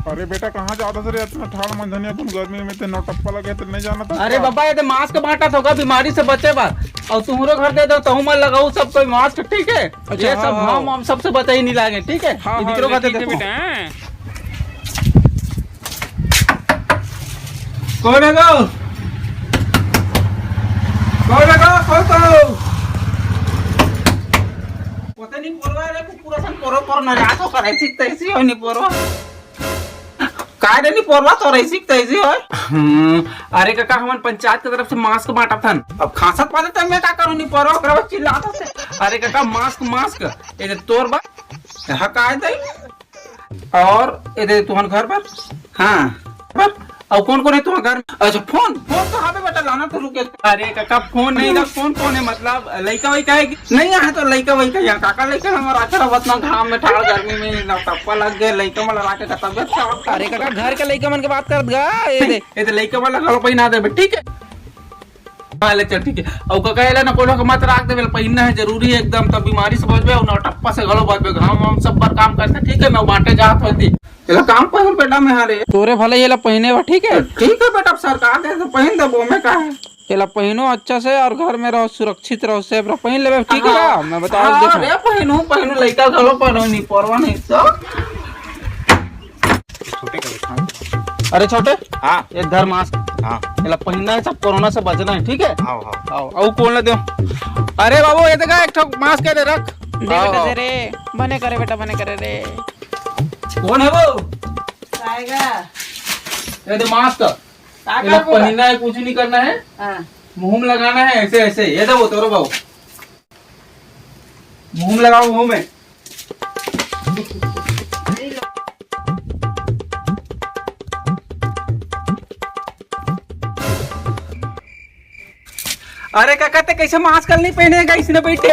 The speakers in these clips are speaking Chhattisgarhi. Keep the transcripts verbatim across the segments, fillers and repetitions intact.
अरे बेटा, कहाँ जात हस रे अतना ठाड़ मंझनिया कुन गर्मी में? ते नौटप्पा लगे ते नहीं जानत हस अरे का? बाबा, ये दे मास्क बांटत होगा बीमारी से बचे बर, अउ तुहरो घर दे दो, तहू मन लगाऊ सब कोई मास्क, ठीक है? अच्छा, ये हाँ, सब हाँ। हम, हम सबसे बचे ही नहीं लागे, ठीक है? हाँ, ये हाँ, दिकरो घर दे ठीक है दो। बेटा, हाँ। कौन है गो? कौन है गो? कौन तो? पता नहीं पोरवा रे, कुकुर असन पोरो पोरो नरियात हो करे, ऐसी तैसी हो नहीं पोरवा। काय रे नहीं पोरवा, तो ऐसी तैसी हो। हम्म, अरे काका, हमन पंचायत के तरफ से मास्क बांटत हन। अब खांसत पादे त मैं का करूं नहीं पोरवा, ओकरा बाद चिल्लात हस। अरे काका, मास्क, मास्क। ये दे तोर बा। हाँ, काय दे? और ये दे तुहन घर पर? हाँ। पर? अउ कौन कौन है तुहन घर में? अच्छा, फोन, फोन तो हवे बेटा, लाना तो रुके। अरे काका, फोन नहीं ना, फोन कौन है? मतलब लइका वइका है कि? नहीं, यहाँ तो लइका वइका, यहाँ काका लइका हमारा आखिर अब इतना घाम में ठाड़ गर्मी में नौटप्पा लग गए, लइका वाला लाके का तबियत खराब। अरे काका, घर के लइका मन के बात करत गा, ये दे। ये तो लइका वाला घलो पहिना देबे, ठीक है? हाँ, ले चल, ठीक है। अउ काका, एला ना कोनो के मत राख देबे, पहिनना है जरूरी है एकदम, तब बीमारी से बचबे अउ नौटप्पा से घलो बचबे। घाम वाम सब बर काम करथे, ठीक है? मैं बांटे जात होती, एला काम पहिन बेटा मैं, हाँ रे। तोरे भले एला पहिने बा, ठीक है? ठीक है बेटा, अब सरकार दे तो पहिन देबो, मैं का है? एला पहिनो अच्छा से और घर में रहो, सुरक्षित रहो, सेफ रहो, पहिन लेबे, ठीक है हाँ। ना? मैं बता हाँ, देता हूँ। अरे पहिनू, पहिनू, लइका घलो पहिनू, नहीं परवा नहीं तो। छोटे का दिखा। अरे छोटे, हाँ। ये धर मास्क। हाँ। एला पहिनना है, सब कोरोना से बचना है, ठीक है? हाँ, हाँ। आओ, आओ, कौन ला दो? अरे बाबू, ये देखा, एक ठो मास्क है, दे रख। दे आओ, बेटा, आओ। दे रे, बने करे बेटा, बने करे रे। कौन है वो? आएगा। ये दे मास्क। का एला करबो? पहिनना है, कुछ नहीं करना है। हाँ। मुंह में लगाना है, ऐसे, ऐसे। ये दे वो, तोरो बाबू। मुंह में लगाओ, मुंह में। अरे काका, ते कैसे मास्क नहीं पहने का, इसने बैठे?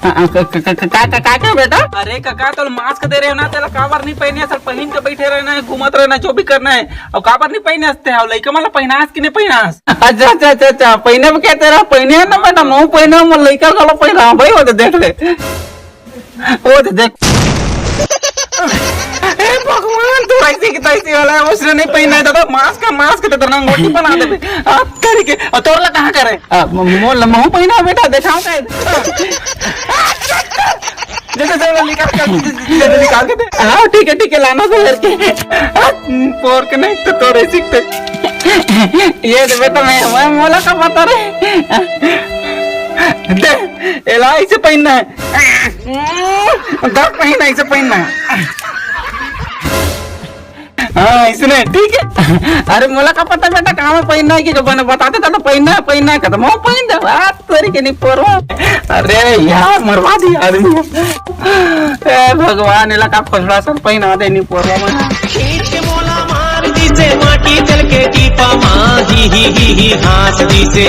का, का, का, का, का, का, का बेटा? अरे काका, तो मास्क दे रहे हो ना, तेला काबर नहीं पहने? सर पहिन के बैठे रहना है, घूमत रहना, जो भी करना है। अब काबर नहीं पहने हंसते हैं? लइका मन ला पहिनास कि नहीं पहिनास? अच्छा, अच्छा, अच्छा, अच्छा, पहिने में कहते रहा, पहिने ना बेटा, मैं पहिने, मैं लइका वाला पहिना, भाई, वो तो देख ले। ओ दे देख। ए भगवान, तू ऐसी की तैसी वाला है, उसने नहीं पहना है दादा, मास्क का मास्क तो तेरा अंगूठी बना दे। आ, तेरी के, और तोरला कहाँ करे? आ, म-, मोर ल-, महू पहना बेटा, देखाओ का। जैसे जैसे निकाल के, जैसे निकाल के दे। हाँ, ठीक है, ठीक है, लाना से करके। आ, पोर के नहीं तो तोरे सीखते। ये दे बेटा, मैं, मैं मोला का पता रे। दे, एला ऐसे पहनना है। दस महीना ऐसे पहनना है। हाँ, इसने, ठीक है। अरे, मोला का पता बेटा, कहाँ में पहनना है कि बने बताते थे तो पहनना है, पहनना है, खत्म हो, पहन दे। बात तोरी के नहीं पोरो। अरे यार, मरवा दिया आदमी। ए भगवान, एला का खोसड़ा सन पहना दे नहीं पोरो में। खींच के मोला मार दिसे, माटी चल के दीपा माँ, ही, ही, ही, ही, हाँस दिसे।